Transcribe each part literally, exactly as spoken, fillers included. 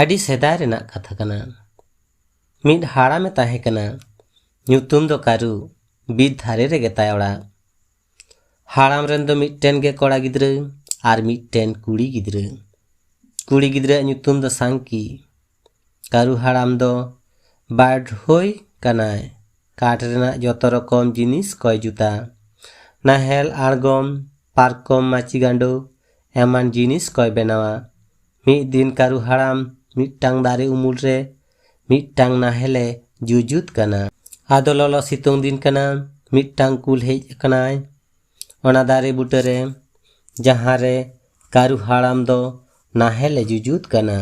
ᱟᱹᱰᱤ ᱥᱮᱫᱟᱭ ᱨᱮᱱᱟᱜ ᱠᱟᱛᱷᱟ ᱠᱟᱱᱟ᱾ ᱢᱤᱫ ᱦᱟᱲᱟᱢᱮ ᱛᱟᱦᱮᱸ ᱠᱟᱱᱟ᱾ ᱧᱩᱛᱩᱢ ᱫᱚ ᱠᱟᱹᱨᱩ᱾ ᱵᱤᱨ ᱫᱷᱟᱨᱮ ᱨᱮᱜᱮ ᱛᱟᱭ ᱚᱲᱟᱜ᱾ ᱦᱟᱲᱟᱢ ᱨᱮᱱ ᱫᱚ ᱢᱤᱫᱴᱮᱱ ᱜᱮ ᱠᱚᱲᱟ ᱜᱤᱫᱽᱨᱟᱹ ᱟᱨ ᱢᱤᱫᱴᱮᱱ ᱠᱩᱲᱤ ᱜᱤᱫᱽᱨᱟᱹ᱾ ᱠᱩᱲᱤ ᱜᱤᱫᱽᱨᱟᱹᱣᱟᱜ ᱧᱩᱛᱩᱢ ᱫᱚ ᱥᱟᱝᱠᱤ᱾ ᱠᱟᱹᱨᱩ ᱦᱟᱲᱟᱢ ᱫᱚ ᱵᱟᱰᱷᱳᱭ ᱠᱟᱱᱟᱭ᱾ ᱠᱟᱴ ᱨᱮᱱᱟᱜ ᱡᱚᱛᱚ ᱨᱚᱠᱚᱢ ᱡᱤᱱᱤᱥ ᱠᱚᱭ ᱡᱩᱛᱟ᱾ ᱱᱟᱦᱮᱞ, ᱟᱬᱜᱚᱢ, ᱯᱟᱨᱠᱚᱢ, ᱢᱟᱹᱪᱤ ᱜᱟᱸᱰᱳ ᱮᱢᱟᱱ ᱡᱤᱱᱤᱥ ᱠᱚᱭ ᱵᱮᱱᱟᱣᱟ᱾ ᱢᱤᱫ ᱫᱤᱱ ᱠᱟᱹᱨᱩ ᱦᱟᱲᱟᱢ ᱢᱤᱫᱴᱟᱝ ᱫᱟᱨᱮ ᱩᱢᱩᱞ ᱨᱮ ᱢᱤᱫᱴᱟᱝ ᱱᱟᱦᱮᱞᱮ ᱡᱩᱡᱩᱛ ᱠᱟᱱᱟ᱾ ᱟᱫᱚ ᱞᱚᱞᱚ ᱥᱤᱛᱩᱝ ᱫᱤᱱ ᱠᱟᱱᱟ᱾ ᱢᱤᱫᱴᱟᱝ ᱠᱩᱞ ᱦᱮᱡ ᱟᱠᱟᱱᱟᱭ ᱚᱱᱟ ᱫᱟᱨᱮ ᱵᱩᱴᱟᱹᱨᱮ, ᱡᱟᱦᱟᱸ ᱨᱮ ᱠᱟᱹᱨᱩ ᱦᱟᱲᱟᱢ ᱫᱚ ᱱᱟᱦᱮᱞᱮ ᱡᱩᱡᱩᱛ ᱠᱟᱱᱟ᱾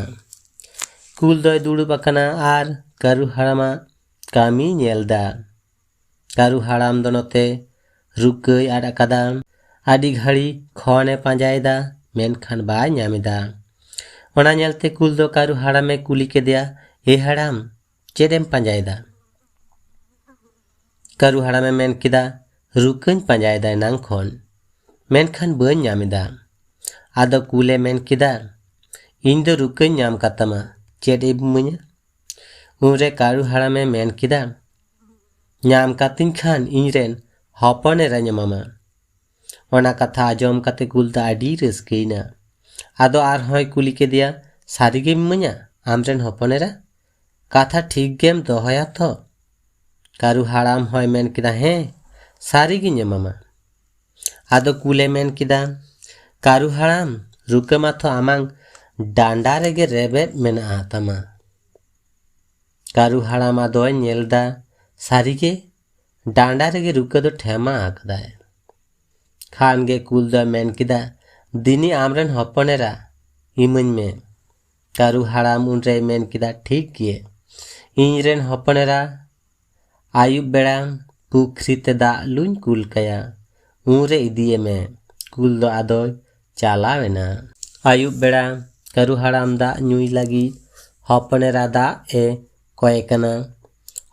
ᱠᱩᱞ ᱫᱚᱭ ᱫᱩᱲᱩᱵ ᱟᱠᱟᱱᱟ ᱟᱨ ᱠᱟᱹᱨᱩ ᱦᱟᱲᱟᱢᱟᱜ ᱠᱟᱹᱢᱤ ᱧᱮᱞ ᱫᱟ᱾ ᱠᱟᱹᱨᱩ ᱦᱟᱲᱟᱢ ᱫᱚ ᱱᱚᱛᱮ ᱨᱩᱠᱟᱹᱭ ᱟᱫ ᱟᱠᱟᱫᱟ᱾ ᱟᱹᱰᱤ ᱜᱷᱟᱹᱲᱤ ᱠᱷᱚᱱᱮ ᱯᱟᱸᱡᱟᱭᱮᱫᱟ, ᱢᱮᱱᱠᱷᱟᱱ ᱵᱟᱭ ᱧᱟᱢ ᱮᱫᱟ᱾ ᱚᱱᱟ ᱧᱮᱞᱛᱮ ᱠᱩᱞ ᱫᱚ ᱠᱟᱹᱨᱩ ᱦᱟᱲᱟᱢᱮ ᱠᱩᱞᱤ ᱠᱮᱫᱮᱭᱟ, "ᱮ ᱦᱟᱲᱟᱢ, ᱪᱮᱫ ᱮᱢ ᱯᱟᱸᱡᱟᱭᱮᱫᱟ?" ᱠᱟᱹᱨᱩ ᱦᱟᱲᱟᱢᱮ ᱢᱮᱱ ᱠᱮᱫᱟ, "ᱨᱩᱠᱟᱹᱧ ᱯᱟᱸᱡᱟᱭᱮᱫᱟ ᱮᱱᱟᱝ ᱠᱷᱚᱱ, ᱢᱮᱱᱠᱷᱟᱱ ᱵᱟᱹᱧ ᱧᱟᱢ ᱮᱫᱟ᱾" ᱟᱫᱚ ᱠᱩᱞᱮ ᱢᱮᱱ ᱠᱮᱫᱟ, "ᱤᱧ ᱫᱚ ᱨᱩᱠᱟᱹᱧ ᱧᱟᱢ ᱠᱟᱛᱟᱢᱟ, ᱪᱮᱫ ᱮᱢ ᱤᱢᱟᱹᱧᱟ?" ᱩᱱᱨᱮ ᱠᱟᱹᱨᱩ ᱦᱟᱲᱟᱢᱮ ᱢᱮᱱ ᱠᱮᱫᱟ, "ᱧᱟᱢ ᱠᱟᱛᱤᱧ ᱠᱷᱟᱱ ᱤᱧᱨᱮᱱ ᱦᱚᱯᱚᱱ ᱮᱨᱟᱧ ᱮᱢᱟᱢᱟ᱾" ᱚᱱᱟ ᱠᱟᱛᱷᱟ ᱟᱸᱡᱚᱢ ᱠᱟᱛᱮ ᱠᱩᱞ ᱫᱚ ᱟᱹᱰᱤ ᱨᱟᱹᱥᱠᱟᱹᱭᱮᱱᱟ᱾ ᱟᱫᱚ ᱟᱨᱦᱚᱸᱭ ᱠᱩᱞᱤ ᱠᱮᱫᱮᱭᱟ, "ᱥᱟᱹᱨᱤᱜᱮᱢ ᱤᱢᱟᱹᱧᱟ ᱟᱢᱨᱮᱱ ᱦᱚᱯᱚᱱ ᱮᱨᱟ? ᱠᱟᱛᱷᱟ ᱴᱷᱤᱠ ᱜᱮᱢ ᱫᱚᱦᱚᱭᱟ ᱛᱚ?" ᱠᱟᱹᱨᱩ ᱦᱟᱲᱟᱢ ᱦᱚᱸᱭ ᱢᱮᱱ ᱠᱮᱫᱟ, "ᱦᱮᱸ, ᱥᱟᱹᱨᱤᱜᱤᱧ ᱮᱢᱟᱢᱟ᱾" ᱟᱫᱚ ᱠᱩᱞᱮ ᱢᱮᱱ ᱠᱮᱫᱟ, "ᱠᱟᱹᱨᱩ ᱦᱟᱲᱟᱢ, ᱨᱩᱠᱟᱹ ᱢᱟᱛᱚ ᱟᱢᱟᱝ ᱰᱟᱸᱰᱟ ᱨᱮᱜᱮ ᱨᱮᱵᱮᱫ ᱢᱮᱱᱟᱜᱼᱟ ᱛᱟᱢᱟ᱾" ᱠᱟᱹᱨᱩ ᱦᱟᱲᱟᱢ ᱟᱫᱚᱭ ᱧᱮᱞ ᱫᱟ, ᱥᱟᱹᱨᱤᱜᱮ ᱰᱟᱸᱰᱟ ᱨᱮᱜᱮ ᱨᱩᱠᱟᱹ ᱫᱚ ᱴᱷᱮᱢᱟ ᱟᱠᱟᱫᱟᱭ᱾ ᱠᱷᱟᱱ ᱜᱮ ᱠᱩᱞ ᱫᱚᱭ ᱢᱮᱱ ᱠᱮᱫᱟ, "ᱫᱤᱱᱤ ᱟᱢᱨᱮᱱ ᱦᱚᱯᱚᱱ ᱮᱨᱟ ᱤᱢᱟᱹᱧ ᱢᱮ᱾" ᱠᱟᱹᱨᱩ ᱦᱟᱲᱟᱢ ᱩᱱᱨᱮᱭ ᱢᱮᱱ ᱠᱮᱫᱟ, "ᱴᱷᱤᱠ ᱜᱮ, ᱤᱧᱨᱮᱱ ᱦᱚᱯᱚᱱ ᱮᱨᱟ ᱟᱹᱭᱩᱵ ᱵᱮᱲᱟ ᱯᱩᱠᱷᱨᱤ ᱛᱮ ᱫᱟᱜ ᱞᱩᱧ ᱠᱩᱞ ᱠᱟᱭᱟ, ᱩᱱᱨᱮ ᱤᱫᱤᱭᱮ ᱢᱮ᱾" ᱠᱩᱞ ᱫᱚ ᱟᱫᱚᱭ ᱪᱟᱞᱟᱣ ᱮᱱᱟ᱾ ᱟᱹᱭᱩᱵ ᱵᱮᱲᱟ ᱠᱟᱹᱨᱩ ᱦᱟᱲᱟᱢ ᱫᱟᱜ ᱧᱩᱭ ᱞᱟᱹᱜᱤᱫ ᱦᱚᱯᱚᱱ ᱮᱨᱟ ᱫᱟᱜ ᱮ ᱠᱚᱭᱮ ᱠᱟᱱᱟ᱾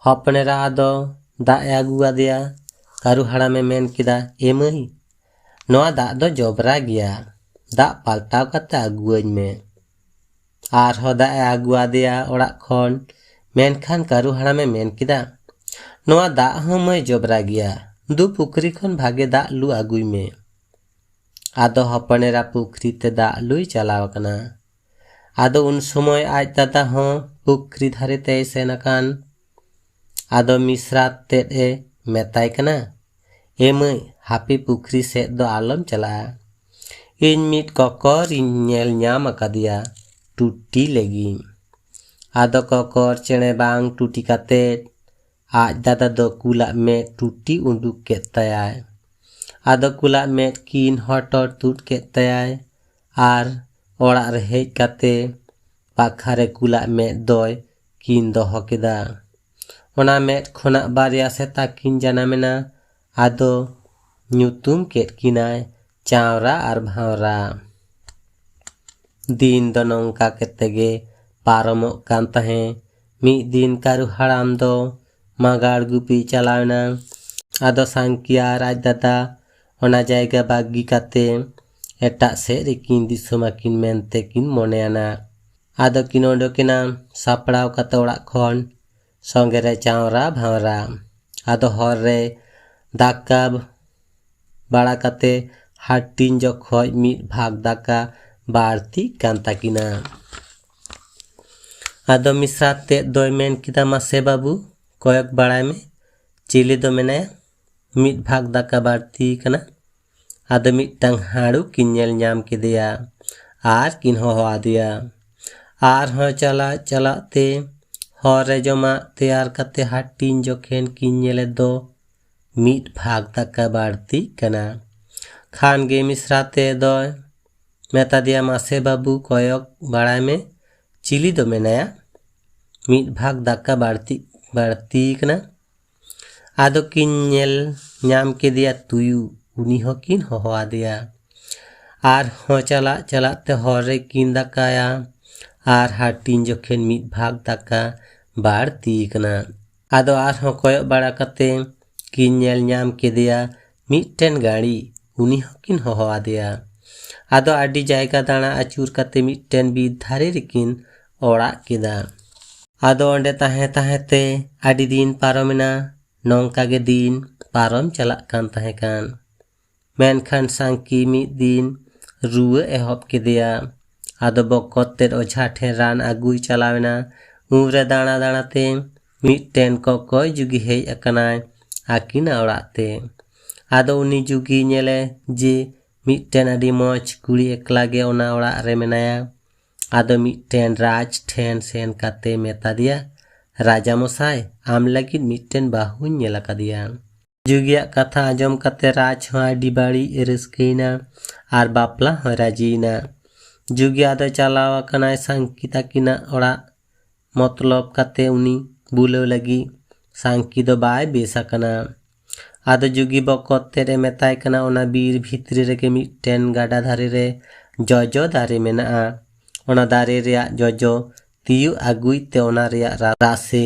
ᱦᱚᱯᱚᱱ ᱮᱨᱟ ᱟᱫᱚ ᱫᱟᱜ ᱮ ᱟᱹᱜᱩ ᱟᱫᱮᱭᱟ᱾ ᱠᱟᱹᱨᱩ ᱦᱟᱲᱟᱢᱮ ᱢᱮᱱ ᱠᱮᱫᱟ, "ᱮ ᱢᱟᱹᱭ, ᱱᱚᱣᱟ ᱫᱟᱜ ᱫᱚ ᱡᱚᱵᱽᱨᱟ ᱜᱮᱭᱟ, ᱫᱟᱜ ᱯᱟᱞᱴᱟᱣ ᱠᱟᱛᱮ ᱟᱹᱜᱩᱣᱟᱹᱧ ᱢᱮ᱾" ᱟᱨᱦᱚᱸ ᱫᱟᱜ ᱮ ᱟᱹᱜᱩ ᱟᱫᱮᱭᱟ ᱚᱲᱟᱜ ᱠᱷᱚᱱ᱾ ᱢᱮᱱᱠᱷᱟᱱ ᱠᱟᱹᱨᱩ ᱦᱟᱲᱟᱢᱮ ᱢᱮᱱ ᱠᱮᱫᱟ, "ᱱᱚᱣᱟ ᱫᱟᱜ ᱦᱚᱸ ᱢᱟᱹᱭ ᱡᱚᱵᱽᱨᱟ ᱜᱮᱭᱟ, ᱫᱩ ᱯᱩᱠᱷᱨᱤ ᱠᱷᱚᱱ ᱵᱷᱟᱜᱮ ᱫᱟᱜ ᱞᱩ ᱟᱹᱜᱩᱭ ᱢᱮ᱾" ᱟᱫᱚ ᱦᱚᱯᱚᱱ ᱮᱨᱟ ᱯᱩᱠᱷᱨᱤ ᱛᱮ ᱫᱟᱜ ᱞᱩᱭ ᱪᱟᱞᱟᱣ ᱟᱠᱟᱱᱟ᱾ ᱟᱫᱚ ᱩᱱ ᱥᱚᱢᱚᱭ ᱟᱡ ᱫᱟᱫᱟ ᱦᱚᱸ ᱯᱩᱠᱷᱨᱤ ᱫᱷᱟᱨᱮ ᱛᱮᱭ ᱥᱮᱱ ᱟᱠᱟᱱ᱾ ᱟᱫᱚ ᱢᱤᱥᱨᱟ ᱛᱮᱫ ᱮ ᱢᱮᱛᱟᱭ ᱠᱟᱱᱟ, "ᱮ ᱢᱟᱹᱭ, ᱦᱟᱯᱮ ᱯᱩᱠᱷᱨᱤ ᱥᱮᱫ ᱫᱚ ᱟᱞᱚᱢ ᱪᱟᱞᱟᱜᱼᱟ᱾ ᱤᱧ ᱢᱤᱫ ᱠᱚᱠᱚᱨ ᱤᱧ ᱧᱮᱞ ᱧᱟᱢ ᱟᱠᱟᱫᱮᱭᱟ, ᱴᱩᱴᱤ ᱞᱮᱜᱤᱧ᱾" ᱟᱫᱚ ᱠᱚᱠᱚᱨ ᱪᱮᱬᱮ ᱵᱟᱝ ᱴᱩᱴᱤ ᱠᱟᱛᱮ ᱟᱡ ᱫᱟᱫᱟ ᱫᱚ ᱠᱩᱞᱟᱜ ᱢᱮᱫ ᱴᱩᱴᱤ ᱩᱰᱩᱠ ᱠᱮᱫ ᱛᱟᱭᱟᱭ᱾ ᱟᱫᱚ ᱠᱩᱞᱟᱜ ᱢᱮᱫ ᱠᱤᱱ ᱦᱚᱴᱚᱨ ᱛᱩᱫ ᱠᱮᱫ ᱛᱟᱭᱟᱭ ᱟᱨ ᱚᱲᱟᱜ ᱨᱮ ᱦᱮᱡ ᱠᱟᱛᱮ ᱯᱟᱠᱷᱟᱨᱮ ᱠᱩᱞᱟᱜ ᱢᱮᱫ ᱫᱚᱭ ᱠᱤᱱ ᱫᱚᱦᱚ ᱠᱮᱫᱟ᱾ ᱚᱱᱟ ᱢᱮᱫ ᱠᱷᱚᱱᱟᱜ ᱵᱟᱨᱭᱟ ᱥᱮᱛᱟ ᱠᱤᱱ ᱡᱟᱱᱟᱢᱮᱱᱟ᱾ ᱟᱫᱚ ᱧᱩᱛᱩᱢ ᱠᱮᱫ ᱠᱤᱱᱟᱭ ᱪᱟᱣᱨᱟ ᱟᱨ ᱵᱷᱟᱣᱨᱟ᱾ ᱫᱤᱱ ᱫᱚ ᱱᱚᱝᱠᱟ ᱠᱟᱛᱮ ᱜᱮ ᱯᱟᱨᱚᱢᱚᱜ ᱠᱟᱱ ᱛᱟᱦᱮᱸ᱾ ᱢᱤᱫ ᱫᱤᱱ ᱠᱟᱹᱨᱩ ᱦᱟᱲᱟᱢ ᱫᱚ ᱢᱟᱜᱟᱲ ᱜᱩᱯᱤ ᱪᱟᱞᱟᱣ ᱮᱱᱟ᱾ ᱟᱫᱚ ᱥᱟᱝᱠᱤᱭᱟ ᱟᱨ ᱟᱡ ᱫᱟᱫᱟ ᱚᱱᱟ ᱡᱟᱭᱜᱟ ᱵᱟᱹᱜᱤ ᱠᱟᱛᱮ ᱮᱴᱟᱜ ᱥᱮᱫ ᱨᱮᱠᱤᱱ ᱫᱤᱥᱚᱢ ᱟᱹᱠᱤᱱ ᱢᱮᱱᱛᱮ ᱠᱤᱱ ᱢᱚᱱᱮᱭᱟᱱᱟ᱾ ᱟᱫᱚ ᱠᱤᱱ ᱚᱰᱚᱠᱮᱱᱟ ᱥᱟᱯᱲᱟᱣ ᱠᱟᱛᱮ ᱚᱲᱟᱜ ᱠᱷᱚᱱ, ᱥᱚᱸᱜᱮ ᱨᱮ ᱪᱟᱣᱨᱟ ᱵᱷᱟᱣᱨᱟ᱾ ᱟᱫᱚ ᱦᱚᱨ ᱨᱮ ᱫᱟᱠᱟ ᱵᱟᱲᱟ ᱠᱟᱛᱮ ᱦᱟᱹᱴᱤᱧ ᱡᱚᱠᱷᱚᱡ ᱢᱤᱫ ᱵᱷᱟᱜᱽ ᱫᱟᱠᱟ ᱵᱟᱹᱲᱛᱤᱜ ᱠᱟᱱ ᱛᱟᱹᱠᱤᱱᱟ᱾ ᱟᱫᱚ ᱢᱤᱥᱨᱟ ᱛᱮᱫ ᱫᱚᱭ ᱢᱮᱱ ᱠᱮᱫᱟ, "ᱢᱟᱥᱮ ᱵᱟᱹᱵᱩ, ᱠᱚᱭᱚᱜ ᱵᱟᱲᱟᱭ ᱢᱮ, ᱪᱤᱞᱤ ᱫᱚ ᱢᱮᱱᱟᱭᱟ? ᱢᱤᱫ ᱵᱷᱟᱜᱽ ᱫᱟᱠᱟ ᱵᱟᱹᱲᱛᱤ ᱠᱟᱱᱟ᱾" ᱟᱫᱚ ᱢᱤᱫᱴᱟᱝ ᱦᱟᱹᱲᱩ ᱠᱤᱱ ᱧᱮᱞ ᱧᱟᱢ ᱠᱮᱫᱮᱭᱟ ᱟᱨ ᱠᱤᱱ ᱦᱚᱦᱚ ᱟᱫᱮᱭᱟ᱾ ᱟᱨᱦᱚᱸ ᱪᱟᱞᱟᱜ ᱪᱟᱞᱟᱜ ᱛᱮ ᱦᱚᱨ ᱨᱮ ᱡᱚᱢᱟᱜ ᱛᱮᱭᱟᱨ ᱠᱟᱛᱮ ᱦᱟᱹᱴᱤᱧ ᱡᱚᱠᱷᱮᱱ ᱠᱤᱱ ᱧᱮᱞᱮᱫ ᱫᱚ ᱢᱤᱫ ᱵᱷᱟᱜᱽ ᱫᱟᱠᱟ ᱵᱟᱹᱲᱛᱤᱜ ᱠᱟᱱᱟ᱾ ᱠᱷᱟᱱ ᱜᱮ ᱢᱤᱥᱨᱟ ᱛᱮᱫ ᱫᱚᱭ ᱢᱮᱛᱟ ᱫᱮᱭᱟ, "ᱢᱟᱥᱮ ᱵᱟᱹᱵᱩ, ᱠᱚᱭᱚᱜ ᱵᱟᱲᱟᱭ ᱢᱮ, ᱪᱤᱞᱤ ᱫᱚ ᱢᱮᱱᱟᱭᱟ? ᱢᱤᱫ ᱵᱷᱟᱜᱽ ᱫᱟᱠᱟ ᱵᱟᱹᱲᱛᱤ, ᱵᱟᱹᱲᱛᱤ ᱠᱟᱱᱟ᱾" ᱟᱫᱚ ᱠᱤᱱ ᱧᱮᱞ ᱧᱟᱢ ᱠᱮᱫᱮᱭᱟ ᱛᱩᱭᱩ, ᱩᱱᱤ ᱦᱚᱸᱠᱤᱱ ᱦᱚᱦᱚ ᱟᱫᱮᱭᱟ᱾ ᱟᱨᱦᱚᱸ ᱪᱟᱞᱟᱜ ᱪᱟᱞᱟᱜ ᱛᱮ ᱦᱚᱨ ᱨᱮᱠᱤᱱ ᱫᱟᱠᱟᱭᱟ ᱟᱨ ᱦᱟᱹᱴᱤᱧ ᱡᱚᱠᱷᱮᱱ ᱢᱤᱫ ᱵᱷᱟᱜᱽ ᱫᱟᱠᱟ ᱵᱟᱹᱲᱛᱤ ᱠᱟᱱᱟ᱾ ᱟᱫᱚ ᱟᱨᱦᱚᱸ ᱠᱚᱭᱚᱜ ᱵᱟᱲᱟ ᱠᱟᱛᱮ ᱠᱤᱱ ᱧᱮᱞ ᱧᱟᱢ ᱠᱮᱫᱮᱭᱟ ᱢᱤᱫᱴᱮᱱ ᱜᱟᱹᱲᱤ, ᱩᱱᱤ ᱦᱚᱸᱠᱤᱱ ᱦᱚᱦᱚ ᱟᱫᱮᱭᱟ᱾ ᱟᱫᱚ ᱟᱹᱰᱤ ᱡᱟᱭᱜᱟ ᱫᱟᱬᱟ ᱟᱹᱪᱩᱨ ᱠᱟᱛᱮ ᱢᱤᱫᱴᱮᱱ ᱵᱤᱨ ᱫᱷᱟᱨᱮ ᱨᱮᱠᱤᱱ ᱚᱲᱟᱜ ᱠᱮᱫᱟ᱾ ᱟᱫᱚ ᱚᱸᱰᱮ ᱛᱟᱦᱮᱸ ᱛᱟᱦᱮᱸ ᱛᱮ ᱟᱹᱰᱤ ᱫᱤᱱ ᱯᱟᱨᱚᱢᱮᱱᱟ᱾ ᱱᱚᱝᱠᱟ ᱜᱮ ᱫᱤᱱ ᱯᱟᱨᱚᱢ ᱪᱟᱞᱟᱜ ᱠᱟᱱ ᱛᱟᱦᱮᱸ ᱠᱟᱱ᱾ ᱢᱮᱱᱠᱷᱟᱱ ᱥᱟᱝᱠᱤ ᱢᱤᱫ ᱫᱤᱱ ᱨᱩᱣᱟᱹ ᱮᱦᱚᱵ ᱠᱮᱫᱮᱭᱟ᱾ ᱟᱫᱚ ᱵᱚᱠᱚᱛ ᱛᱮᱫ ᱚᱡᱷᱟ ᱴᱷᱮᱱ ᱨᱟᱱ ᱟᱹᱜᱩᱭ ᱪᱟᱞᱟᱣᱮᱱᱟ᱾ ᱩᱱᱨᱮ ᱫᱟᱬᱟ ᱫᱟᱬᱟ ᱛᱮ ᱢᱤᱫᱴᱮᱱ ᱠᱚᱠᱚᱭ ᱡᱩᱜᱤ ᱦᱮᱡ ᱟᱠᱟᱱᱟᱭ ᱟᱹᱠᱤᱱᱟᱜ ᱚᱲᱟᱜ ᱛᱮ᱾ ᱟᱫᱚ ᱩᱱᱤ ᱡᱩᱜᱤ ᱧᱮᱞᱮ ᱡᱮ ᱢᱤᱫᱴᱮᱱ ᱟᱹᱰᱤ ᱢᱚᱡᱽ ᱠᱩᱲᱤ ᱮᱠᱞᱟ ᱜᱮ ᱚᱱᱟ ᱚᱲᱟᱜ ᱨᱮ ᱢᱮᱱᱟᱭᱟ᱾ ᱟᱫᱚ ᱢᱤᱫᱴᱮᱱ ᱨᱟᱡᱽ ᱴᱷᱮᱱ ᱥᱮᱱ ᱠᱟᱛᱮ ᱢᱮᱛᱟ ᱫᱮᱭᱟ, "ᱨᱟᱡᱟ ᱢᱚᱥᱟᱭ, ᱟᱢ ᱞᱟᱹᱜᱤᱫ ᱢᱤᱫᱴᱮᱱ ᱵᱟᱹᱦᱩᱧ ᱧᱮᱞ ᱟᱠᱟᱫᱮᱭᱟ᱾" ᱡᱩᱜᱤᱭᱟᱜ ᱠᱟᱛᱷᱟ ᱟᱸᱡᱚᱢ ᱠᱟᱛᱮ ᱨᱟᱡᱽ ᱦᱚᱸ ᱟᱹᱰᱤ ᱵᱟᱹᱲᱤᱡ ᱮ ᱨᱟᱹᱥᱠᱟᱹᱭᱮᱱᱟ ᱟᱨ ᱵᱟᱯᱞᱟ ᱦᱚᱸᱭ ᱨᱟᱹᱡᱤᱭᱮᱱᱟ᱾ ᱡᱩᱜᱤ ᱟᱫᱚ ᱪᱟᱞᱟᱣ ᱟᱠᱟᱱᱟᱭ ᱥᱟᱝᱠᱤ ᱛᱟᱹᱠᱤᱱᱟᱜ ᱚᱲᱟᱜ ᱢᱚᱛᱞᱚᱵ ᱠᱟᱛᱮ ᱩᱱᱤ ᱵᱩᱞᱟᱹᱣ ᱞᱟᱹᱜᱤᱫ᱾ ᱥᱟᱝᱠᱤ ᱫᱚ ᱵᱟᱭ ᱵᱮᱥ ᱟᱠᱟᱱᱟ᱾ ᱟᱫᱚ ᱡᱩᱜᱤ ᱵᱚᱠᱚᱛ ᱛᱮᱫ ᱮ ᱢᱮᱛᱟᱭ ᱠᱟᱱᱟ, ᱚᱱᱟ ᱵᱤᱨ ᱵᱷᱤᱛᱨᱤ ᱨᱮᱜᱮ ᱢᱤᱫᱴᱮᱱ ᱜᱟᱰᱟ ᱫᱷᱟᱨᱮ ᱨᱮ ᱡᱚᱡᱚ ᱫᱟᱨᱮ ᱢᱮᱱᱟᱜᱼᱟ᱾ ᱚᱱᱟ ᱫᱟᱨᱮ ᱨᱮᱭᱟᱜ ᱡᱚᱡᱚ ᱛᱤᱭᱩᱜ ᱟᱹᱜᱩᱭ ᱛᱮ ᱚᱱᱟ ᱨᱮᱭᱟᱜ ᱨᱟ-, ᱨᱟᱥᱮ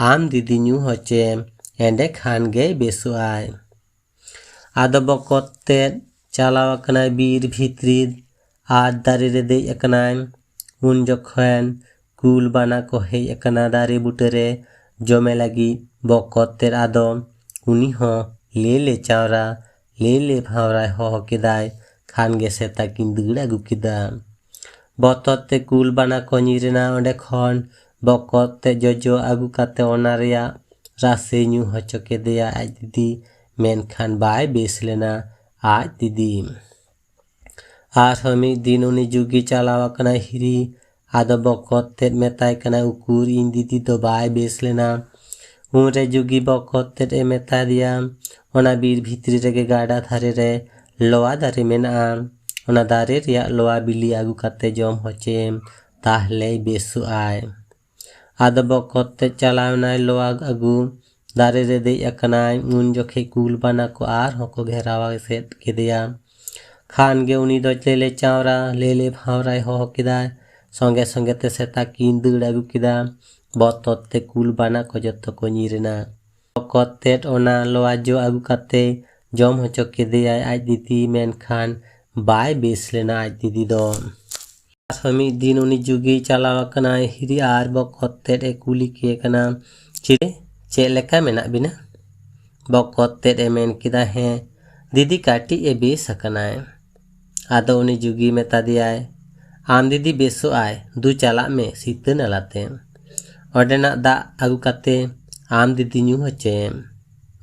ᱟᱢ ᱫᱤᱫᱤ ᱧᱩ ᱦᱚᱪᱚᱭᱮᱢ, ᱮᱸᱰᱮ ᱠᱷᱟᱱ ᱜᱮᱭ ᱵᱮᱥᱚᱜᱼᱟᱭ᱾ ᱟᱫᱚ ᱵᱚᱠᱚᱛ ᱛᱮᱫ ᱪᱟᱞᱟᱣ ᱟᱠᱟᱱᱟᱭ ᱵᱤᱨ ᱵᱷᱤᱛᱨᱤ ᱟᱨ ᱫᱟᱨᱮ ᱨᱮ ᱫᱮᱡ ᱟᱠᱟᱱᱟᱭ᱾ ᱩᱱ ᱡᱚᱠᱷᱚᱱ ᱠᱩᱞ ᱵᱟᱱᱟ ᱠᱚ ᱦᱮᱡ ᱟᱠᱟᱱᱟ ᱫᱟᱨᱮ ᱵᱩᱴᱟᱹᱨᱮ ᱡᱚᱢᱮ ᱞᱟᱹᱜᱤᱫ᱾ ᱵᱚᱠᱚᱛ ᱛᱮᱫ ᱟᱫᱚ ᱩᱱᱤ ᱦᱚᱸ ᱞᱮ ᱞᱮ ᱪᱟᱣᱨᱟ, ᱞᱮ ᱞᱮ ᱵᱷᱟᱣᱨᱟᱭ ᱦᱚᱦᱚ ᱠᱮᱫᱟᱭ᱾ ᱠᱷᱟᱱ ᱜᱮ ᱥᱮᱛᱟ ᱠᱤᱱ ᱫᱟᱹᱲ ᱟᱹᱜᱩ ᱠᱮᱫᱟ᱾ ᱵᱚᱛᱚᱨ ᱛᱮ ᱠᱩᱞ ᱵᱟᱱᱟ ᱠᱚ ᱧᱤᱨ ᱮᱱᱟ ᱚᱸᱰᱮ ᱠᱷᱚᱱ᱾ ᱵᱚᱠᱚᱛ ᱛᱮᱫ ᱡᱚᱡᱚ ᱟᱹᱜᱩ ᱠᱟᱛᱮ ᱚᱱᱟ ᱨᱮᱭᱟᱜ ᱨᱟᱥᱮ ᱧᱩ ᱦᱚᱪᱚ ᱠᱮᱫᱮᱭᱟ ᱟᱡ ᱫᱤᱫᱤ, ᱢᱮᱱᱠᱷᱟᱱ ᱵᱟᱭ ᱵᱮᱥ ᱞᱮᱱᱟ ᱟᱡ ᱫᱤᱫᱤ᱾ ᱟᱨᱦᱚᱸ ᱢᱤᱫ ᱫᱤᱱ ᱩᱱᱤ ᱡᱩᱜᱤ ᱪᱟᱞᱟᱣ ᱟᱠᱟᱱᱟᱭ ᱦᱤᱨᱤ᱾ ᱟᱫᱚ ᱵᱚᱠᱚᱛ ᱛᱮᱫ ᱢᱮᱛᱟᱭ ᱠᱟᱱᱟᱭ, "ᱩᱠᱩᱨ, ᱤᱧ ᱫᱤᱫᱤ ᱫᱚ ᱵᱟᱭ ᱵᱮᱥ ᱞᱮᱱᱟ?" ᱩᱱᱨᱮ ᱡᱩᱜᱤ ᱵᱚᱠᱚᱛ ᱛᱮᱫ ᱮ ᱢᱮᱛᱟ ᱫᱮᱭᱟ, "ᱚᱱᱟ ᱵᱤᱨ ᱵᱷᱤᱛᱨᱤ ᱨᱮᱜᱮ ᱜᱟᱰᱟ ᱫᱷᱟᱨᱮ ᱨᱮ ᱞᱚᱣᱟ ᱫᱟᱨᱮ ᱢᱮᱱᱟᱜᱼᱟ, ᱚᱱᱟ ᱫᱟᱨᱮ ᱨᱮᱭᱟᱜ ᱞᱚᱣᱟ ᱵᱤᱞᱤ ᱟᱹᱜᱩ ᱠᱟᱛᱮ ᱡᱚᱢ ᱦᱚᱪᱚᱭᱮᱢ, ᱛᱟᱦᱞᱮᱭ ᱵᱮᱥᱚᱜᱼᱟᱭ᱾" ᱟᱫᱚ ᱵᱚᱠᱚᱛ ᱛᱮᱫ ᱪᱟᱞᱟᱣ ᱮᱱᱟᱭ ᱞᱚᱣᱟ ᱟᱹᱜᱩ᱾ ᱫᱟᱨᱮ ᱨᱮ ᱫᱮᱡ ᱟᱠᱟᱱᱟᱭ᱾ ᱩᱱ ᱡᱚᱠᱷᱮᱡ ᱠᱩᱞ ᱵᱟᱱᱟ ᱠᱚ ᱟᱨᱦᱚᱸ ᱠᱚ ᱜᱷᱮᱨᱟᱣ ᱮᱥᱮᱫ ᱠᱮᱫᱮᱭᱟ᱾ ᱠᱷᱟᱱ ᱜᱮ ᱩᱱᱤ ᱫᱚ ᱞᱮᱞᱮ ᱪᱟᱣᱨᱟ, ᱞᱮᱞᱮ ᱵᱷᱟᱣᱨᱟᱭ ᱦᱚᱦᱚ ᱠᱮᱫᱟᱭ᱾ ᱥᱚᱸᱜᱮ ᱥᱚᱸᱜᱮ ᱛᱮ ᱥᱮᱛᱟ ᱠᱤᱱ ᱫᱟᱹᱲ ᱟᱹᱜᱩ ᱠᱮᱫᱟ᱾ ᱵᱚᱛᱚᱨ ᱛᱮ ᱠᱩᱞ ᱵᱟᱱᱟ ᱠᱚ ᱡᱚᱛᱚ ᱠᱚ ᱧᱤᱨ ᱮᱱᱟ᱾ ᱵᱚᱠᱚᱛ ᱛᱮᱫ ᱚᱱᱟ ᱞᱚᱣᱟ ᱡᱚ ᱟᱹᱜᱩ ᱠᱟᱛᱮ ᱡᱚᱢ ᱦᱚᱪᱚ ᱠᱮᱫᱮᱭᱟᱭ ᱟᱡ ᱫᱤᱫᱤ, ᱢᱮᱱᱠᱷᱟᱱ ᱵᱟᱭ ᱵᱮᱥ ᱞᱮᱱᱟ ᱟᱡ ᱫᱤᱫᱤ ᱫᱚ᱾ ᱟᱨᱦᱚᱸ ᱢᱤᱫ ᱫᱤᱱ ᱩᱱᱤ ᱡᱩᱜᱤ ᱪᱟᱞᱟᱣ ᱟᱠᱟᱱᱟᱭ ᱦᱤᱨᱤ ᱟᱨ ᱵᱚᱠᱚᱛ ᱛᱮᱫ ᱮ ᱠᱩᱞᱤ ᱠᱮ ᱠᱟᱱᱟ, "ᱪᱮᱫ, ᱪᱮᱫ ᱞᱮᱠᱟ ᱢᱮᱱᱟᱜ ᱵᱤᱱᱟ?" ᱵᱚᱠᱚᱛ ᱛᱮᱫ ᱮ ᱢᱮᱱ ᱠᱮᱫᱟ, "ᱦᱮᱸ, ᱫᱤᱫᱤ ᱠᱟᱹᱴᱤᱡ ᱮ ᱵᱮᱥ ᱟᱠᱟᱱᱟᱭ᱾" ᱟᱫᱚ ᱩᱱᱤ ᱡᱩᱜᱤ ᱢᱮᱛᱟ ᱫᱮᱭᱟᱭ, "ᱟᱢ ᱫᱤᱫᱤ ᱵᱮᱥᱚᱜ ᱟᱭ, ᱫᱩ ᱪᱟᱞᱟᱜ ᱢᱮ ᱥᱤᱛᱟᱹ ᱱᱟᱞᱟᱛᱮ᱾ ᱚᱸᱰᱮᱱᱟᱜ ᱫᱟᱜ ᱟᱹᱜᱩ ᱠᱟᱛᱮ ᱟᱢ ᱫᱤᱫᱤ ᱧᱩ ᱦᱚᱪᱚᱭᱮᱢ᱾"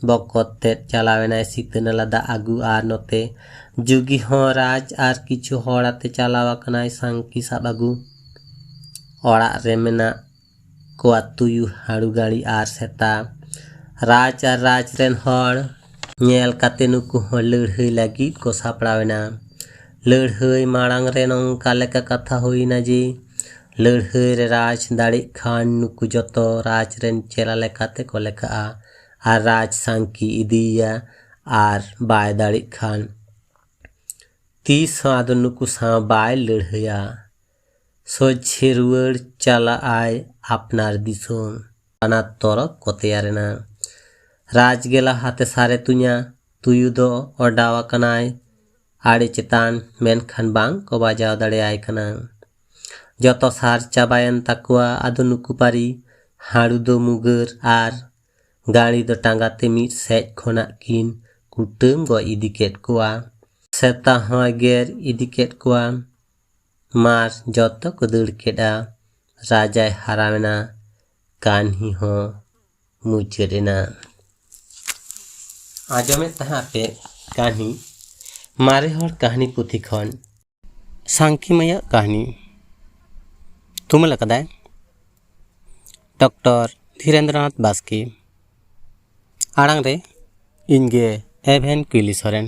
ᱵᱚᱠᱚᱛ ᱛᱮᱫ ᱪᱟᱞᱟᱣ ᱮᱱᱟᱭ ᱥᱤᱛᱟᱹ ᱱᱟᱞᱟ ᱫᱟᱜ ᱟᱹᱜᱩ, ᱟᱨ ᱱᱚᱛᱮ ᱡᱩᱜᱤ ᱦᱚᱸ ᱨᱟᱡᱽ ᱟᱨ ᱠᱤᱪᱷᱩ ᱦᱚᱲ ᱟᱛᱮ ᱪᱟᱞᱟᱣ ᱟᱠᱟᱱᱟᱭ ᱥᱟᱝᱠᱤ ᱥᱟᱵ ᱟᱹᱜᱩ᱾ ᱚᱲᱟᱜ ᱨᱮ ᱢᱮᱱᱟᱜ ᱠᱚᱣᱟ ᱛᱩᱭᱩ, ᱦᱟᱹᱲᱩ, ᱜᱟᱹᱲᱤ ᱟᱨ ᱥᱮᱛᱟ᱾ ᱨᱟᱡᱽ ᱟᱨ ᱨᱟᱡᱽ ᱨᱮᱱ ᱦᱚᱲ ᱧᱮᱞ ᱠᱟᱛᱮ ᱱᱩᱠᱩ ᱦᱚᱸ ᱞᱟᱹᱲᱦᱟᱹᱭ ᱞᱟᱹᱜᱤᱫ ᱠᱚ ᱥᱟᱯᱲᱟᱣ ᱮᱱᱟ᱾ ᱞᱟᱹᱲᱦᱟᱹᱭ ᱢᱟᱲᱟᱝ ᱨᱮ ᱱᱚᱝᱠᱟ ᱞᱮᱠᱟ ᱠᱟᱛᱷᱟ ᱦᱩᱭᱱᱟ ᱡᱮ, ᱞᱟᱹᱲᱦᱟᱹᱭ ᱨᱮ ᱨᱟᱡᱽ ᱫᱟᱲᱮᱜ ᱠᱷᱟᱱ ᱱᱩᱠᱩ ᱡᱚᱛᱚ ᱨᱟᱡᱽ ᱨᱮᱱ ᱪᱮᱞᱟ ᱞᱮᱠᱟᱛᱮ ᱠᱚ ᱞᱮᱠᱷᱟᱜᱼᱟ, ᱟᱨ ᱨᱟᱡᱽ ᱥᱟᱝᱠᱤ ᱤᱫᱤᱭᱮᱭᱟ, ᱟᱨ ᱵᱟᱭ ᱫᱟᱲᱮᱜ ᱠᱷᱟᱱ ᱛᱤᱥ ᱦᱚᱸ ᱟᱫᱚ ᱱᱩᱠᱩ ᱥᱟᱶ ᱵᱟᱭ ᱞᱟᱹᱲᱦᱟᱹᱭᱟ᱾ ᱥᱚᱡᱷᱮ ᱨᱩᱣᱟᱹᱲ ᱪᱟᱞᱟᱜᱼᱟᱭ ᱟᱯᱱᱟᱨ ᱫᱤᱥᱚᱢ᱾ ᱵᱟᱱᱟᱨ ᱛᱚᱨᱚᱯ ᱠᱚ ᱛᱮᱭᱟᱨ ᱮᱱᱟ᱾ ᱨᱟᱡᱽ ᱜᱮᱞᱟ ᱦᱟᱛᱮ ᱥᱟᱨᱮ ᱛᱩᱧᱟ, ᱛᱩᱭᱩ ᱫᱚ ᱚᱰᱟᱣ ᱟᱠᱟᱱᱟᱭ ᱟᱲᱮ ᱪᱮᱛᱟᱱ, ᱢᱮᱱᱠᱷᱟᱱ ᱵᱟᱝ ᱠᱚ ᱵᱟᱡᱟᱣ ᱫᱟᱲᱮᱭᱟᱭ ᱠᱟᱱᱟ᱾ ᱡᱚᱛᱚ ᱥᱟᱨ ᱪᱟᱵᱟᱭᱮᱱ ᱛᱟᱠᱚᱣᱟ, ᱟᱫᱚ ᱱᱩᱠᱩ ᱯᱟᱹᱨᱤ ᱦᱟᱹᱲᱩ ᱫᱚ ᱢᱩᱜᱟᱹᱨ ᱟᱨ ᱜᱟᱹᱲᱤ ᱫᱚ ᱴᱟᱸᱜᱟ ᱛᱮ ᱢᱤᱫ ᱥᱮᱡ ᱠᱷᱚᱱᱟᱜ ᱠᱤᱱ ᱠᱩᱴᱟᱹᱢ ᱜᱚᱡ ᱤᱫᱤ ᱠᱮᱫ ᱠᱚᱣᱟ᱾ ᱥᱮᱛᱟ ᱦᱚᱸᱭ ᱜᱮᱨ ᱤᱫᱤ ᱠᱮᱫ ᱠᱚᱣᱟ᱾ ᱢᱟᱨ ᱡᱚᱛᱚ ᱠᱚ ᱫᱟᱹᱲ ᱠᱮᱫᱼᱟ᱾ ᱨᱟᱡᱟᱭ ᱦᱟᱨᱟᱣᱮᱱᱟ᱾ ᱠᱟᱹᱦᱱᱤ ᱦᱚᱸ ᱢᱩᱪᱟᱹᱫ ᱮᱱᱟ᱾ ᱟᱸᱡᱚᱢᱮᱫ ᱛᱟᱦᱮᱸ ᱟᱯᱮ ᱠᱟᱹᱦᱱᱤ ᱢᱟᱨᱮ ᱦᱚᱲ ᱠᱟᱹᱦᱱᱤ ᱯᱩᱛᱷᱤ ᱠᱷᱚᱱ᱾ ᱥᱟᱝᱠᱤ ᱢᱟᱹᱭᱟᱜ ᱠᱟᱹᱦᱱᱤ᱾ ᱛᱩᱢᱟᱹᱞ ᱟᱠᱟᱫᱟᱭ ᱰᱚᱠᱴᱚᱨ ᱫᱷᱤᱨᱮᱱᱫᱨᱚᱱᱟᱛᱷ ᱵᱟᱥᱠᱮ᱾ ᱟᱲᱟᱝ ᱨᱮ ᱤᱧ ᱜᱮ ᱮᱵᱷᱮᱱ ᱠᱩᱭᱞᱤ ᱥᱚᱨᱮᱱ᱾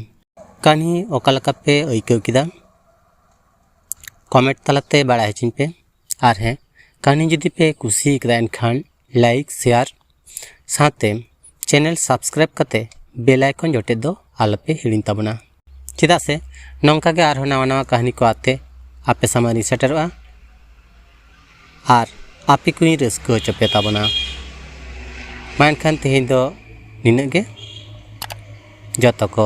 ᱠᱟᱹᱦᱱᱤ ᱚᱠᱟ ᱞᱮᱠᱟ ᱯᱮ ᱟᱹᱭᱠᱟᱹᱣ ᱠᱮᱫᱟ, ᱠᱚᱢᱮᱱᱴ ᱛᱟᱞᱟᱛᱮ ᱵᱟᱲᱟᱭ ᱦᱚᱪᱚᱧ ᱯᱮ᱾ ᱟᱨ ᱦᱮᱸ, ᱠᱟᱹᱦᱱᱤ ᱡᱩᱫᱤ ᱯᱮ ᱠᱩᱥᱤ ᱠᱟᱫᱟ, ᱮᱱᱠᱷᱟᱱ ᱞᱟᱭᱤᱠ, ᱥᱮᱭᱟᱨ ᱥᱟᱶᱛᱮ ᱪᱮᱱᱮᱞ ᱥᱟᱵᱥᱠᱨᱟᱭᱤᱵ ᱠᱟᱛᱮ ᱵᱮᱞ ᱟᱭᱠᱚᱱ ᱡᱚᱴᱮᱫ ᱫᱚ ᱟᱞᱚᱯᱮ ᱦᱤᱲᱤᱧ ᱛᱟᱵᱚᱱᱟ, ᱪᱮᱫᱟᱜ ᱥᱮ ᱱᱚᱝᱠᱟ ᱜᱮ ᱟᱨᱦᱚᱸ ᱱᱟᱣᱟ ᱱᱟᱣᱟ ᱠᱟᱹᱦᱱᱤ ᱠᱚ ᱟᱛᱮ ᱟᱯᱮ ᱥᱟᱢᱟᱝ ᱨᱤᱧ ᱥᱮᱴᱮᱨᱚᱜᱼᱟ᱾ ᱟᱨ ᱟᱯᱮ ᱠᱚᱧ ᱨᱟᱹᱥᱠᱟᱹ ᱦᱚᱪᱚ ᱯᱮ ᱛᱟᱵᱚᱱᱟ᱾ ᱢᱟ ᱮᱱᱠᱷᱟᱱ ᱛᱮᱦᱮᱧ ᱫᱚ ᱱᱤᱱᱟᱹᱜ ᱜᱮ᱾ ᱡᱚᱛᱚ ᱠᱚ